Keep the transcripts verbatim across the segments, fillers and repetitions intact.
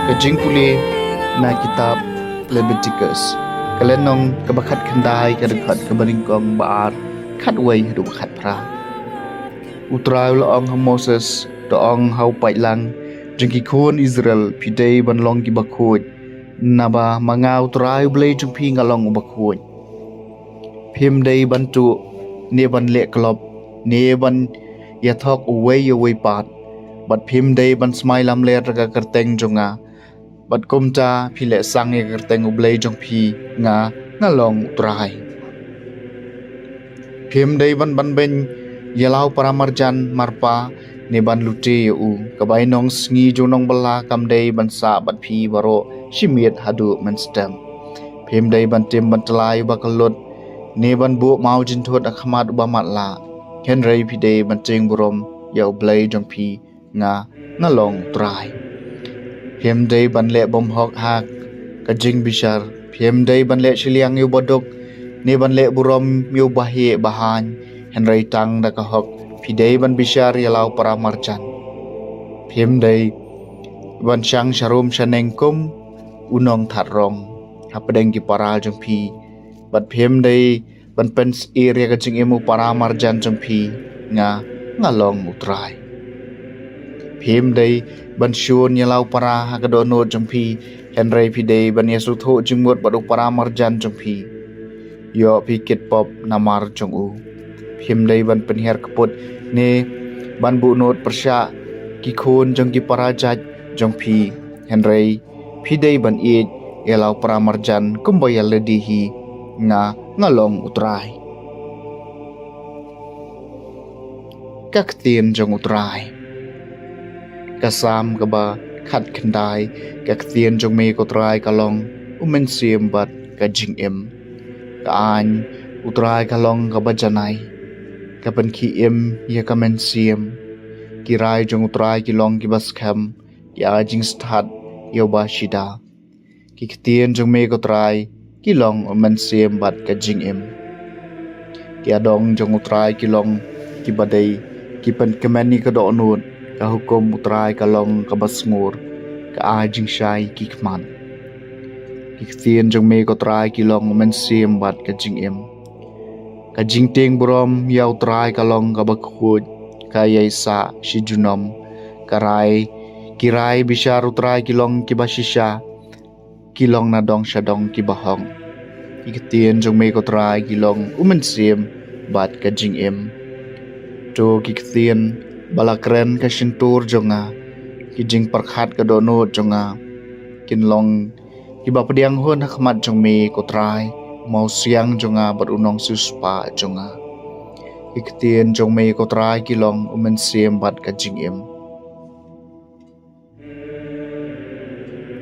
Ka jingpule na kitab Leviticus, ka lynnong kaba khatkhyndai, ka dkhot kaba nyngkong, ba ar, khatwei haduh ba khatphra. U Trai u la ong ha Moses, to ong ha u paidlang jong ki khun Israel, phi dei ban long kiba khuid, naba ma nga u Trai U Blei jong phi nga long uba khuid. Phim dei ban tuh, ne ban leh klop, ne ban ïathok uwei ïa uwei pat. Bad phim dei ban smai lamler da ka kyrteng jong nga. Bad kumta phi leh sang ïa ka kyrteng U Blei jong phi, nga, nga long U Trai. Phim dei ban ban beiñ ïa la u para marjan marpa, ne ban lute ïa u. Ka bainong sngi jong nongbylla kam dei ban sah bad phi baroh shimiet haduh mynstep. Phim dei ban tim ban tyllai uba kyllut, ne ban buh maw jynthut ha khmat uba matlah. Hynrei phi dei ban tieng burom ïa U Blei jong phi, nga, nga long U Trai. Phim dei ban leh bymhok ha ka jingbishar. Phim dei ban leh shiliang ïa uba duk, ne ban leh burom ïa uba heh ba haiñ. Hynrei tang da ka hok phi dei ban bishar ïa la u para marjan. Phim dei ban shang sharum shaneng kum u nongthadrang hapdeng ki para jong phi. Bad phim dei ban pynsyier ïa ka jingim u para marjan jong phi, nga, nga long U Trai. Phim dei ban shun ïa la u para ha ka dohnud jong phi, hynrei phi dei ban ïasngewthuh jingmut bad u para marjan jong phi. Ïoh phi kit pop namar jong u. Phim dei ban pynhiar kput, ne ban buhnud pyrshah ki khun jong ki para jait jong phi, hynrei phi dei ban ïeit ïa la u para marjan kumba ïa lade hi, nga, nga long U Trai. Ka ktien jong U Trai. Ka Salm kaba khatkhyndai. Ka ktien jong me ko Trai ka long u mynsiem bad ka jingim. Ka aiñ U Trai ka long kaba janai, ka pynkhie im ïa ka mynsiem. Ki rai jong U Trai ki long kiba skhem, ki ai jingstad ïa uba shida. Ki ktien jong me ko Trai ki long u mynsiem bad ka jingim. Ki adong jong U Trai ki long kiba dei, ki pynkmen ïa ka dohnud. Ka hukum U Trai ka long kaba sngur, ka ai jingshai ki khmat. Ki ktien jong me ko Trai ki long u mynsiem bad ka jingim. Ka jingtieng burom ïa U Trai ka long kaba khuid, ka ïai sah shi junom. Ka rai, ki rai bishar U Trai ki long kiba shisha, ki long na dong sha dong kiba hok. Ki ktien jong me ko Trai ki long u mynsiem bad ka jingim. To ki ktien ba la kren ka shyntur jong nga, ki jingpyrkhat ka dohnud jong nga, kin long kiba pdiang hun ha khmat jong me ko Trai, u mawsiang jong nga bad u nongsiewspah jong nga. Ki ktien jong me ko Trai ki long u mynsiem bad ka jingim.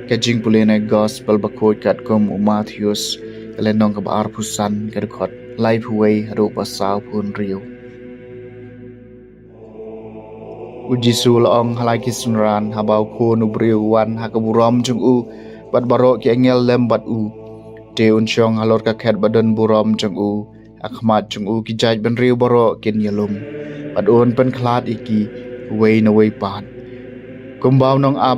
Ka jingpule na Gospel bakhuid katkum u Mathaios, ka lynnong kaba arphew san, ka dkhot laiphew wei haduh ba sawphew hynriew. U Jisu u la ong ha la ki synran, haba u Khun u briew u wan ha ka burom jong u, bad baroh ki angel lem bad u, te un shong halor ka khet ba don burom jong u. Ha khmat jong u ki jaitbynriew baroh kin ïalum, bad un pynkhlad ïa ki uwei na uwei pat. Kumba u nongap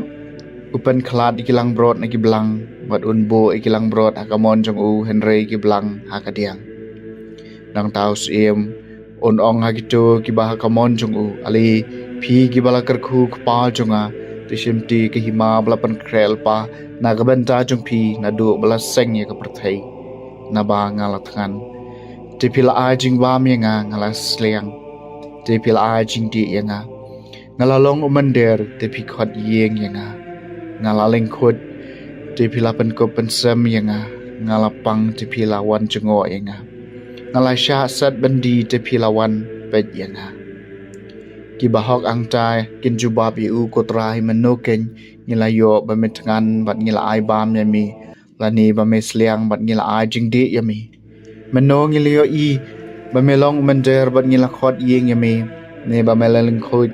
u pynkhlad ïa ki langbrot na ki blang, bad un buh ïa ki langbrot ha ka mon jong u, hynrei ki blang ha ka diang. Nangta u Syiem un ong ha kito kiba ha ka mon jong u, ale phi kiba la kyrkhu kpa jong nga, to shim ti ka hima ba la pynkhreh lypa na ka bynta jong phi, naduh ba la seng ïa ka pyrthei. Naba nga la thngan, te phi la ai jingbam ïa nga, nga la sliang, te phi la ai jingdih ïa nga. Nga la long u mynder, te phi khot ïing ïa nga. Nga la lyngkhuid, te phi la pynkup pynsem ïa nga. Nga la pang, te phi la wan jngoh ïa nga. Nga la shah set byndi, te phi la wan peit ïa nga. Kiba hok hangta kin jubab ïa u, ko Trai, mynno keiñ ngi la ïoh ba me thngan bad ngi la ai bam ïa me, lane ba me sliang bad ngi la ai jingdih ïa me? Mynno ngi la ïohi ba me long u mynder bad ngi la khot ïing ïa me, ne ba me la lyngkhuid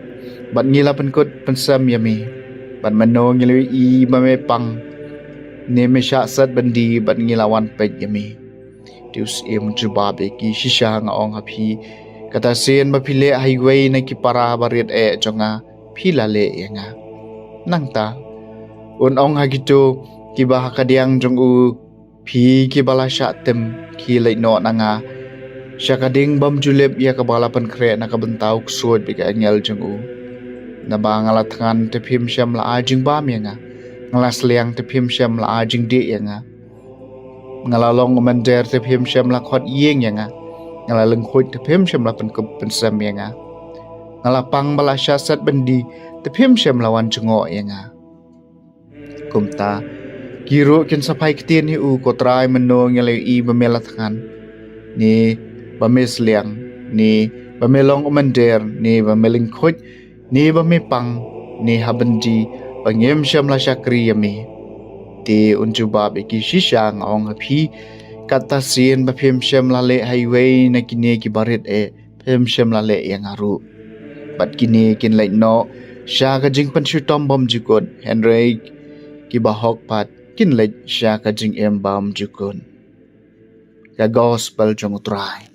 bad ngi la pynkut pynsem ïa me? Bad mynno ngi la ïohi ba me pang, ne me shah set byndi bad ngi la wan peit ïa me? Te u Syiem u jubab ïa ki, shisha nga ong ha phi, kata sien ba phi leh ha iwei na ki para barit eh jong nga, phi la leh ïa nga. Nangta Un ong ha kito kiba ha kadiang jong u, phi kiba la shah tim, khie leit noh na nga sha ka ding bymjulip ïa kaba la pynkhreh na ka bynta u ksuid bad ka angel jong u. Naba nga la thngan te phim shym la ai jingbam ïa nga, nga la sliang te phim shym la ai jingdih ïa nga. Nga la long u mynder te phim shym la khot ïing ïa nga. Nga la lyngkhuid te phim shym la pynkup pynsem ïa nga. Nga la pang ba la shah set byndi te phim shym la wan jngoh ïa nga. Kumta ki ruh kin sa phai ktien ïa u, ko Trai, mynno ngi la ïohi ba me la thngan, ne ba me sliang, ne ba me long u mynder, ne ba me lyngkhuid, ne ba me pang, ne ha byndi ba ngim shym la shakri ïa me? Te un jubab ïa ki, shisha nga ong ha phi, katta sien ba phim shym la leh ha iwei na kine ki barit eh, phim shym la leh ïa nga ruh. Bad kine kin leit noh sha ka jingpynshitom bymjukut, hynrei kiba hok pat kin leit sha ka jingim bymjukut. Ka gospel jong u Trai.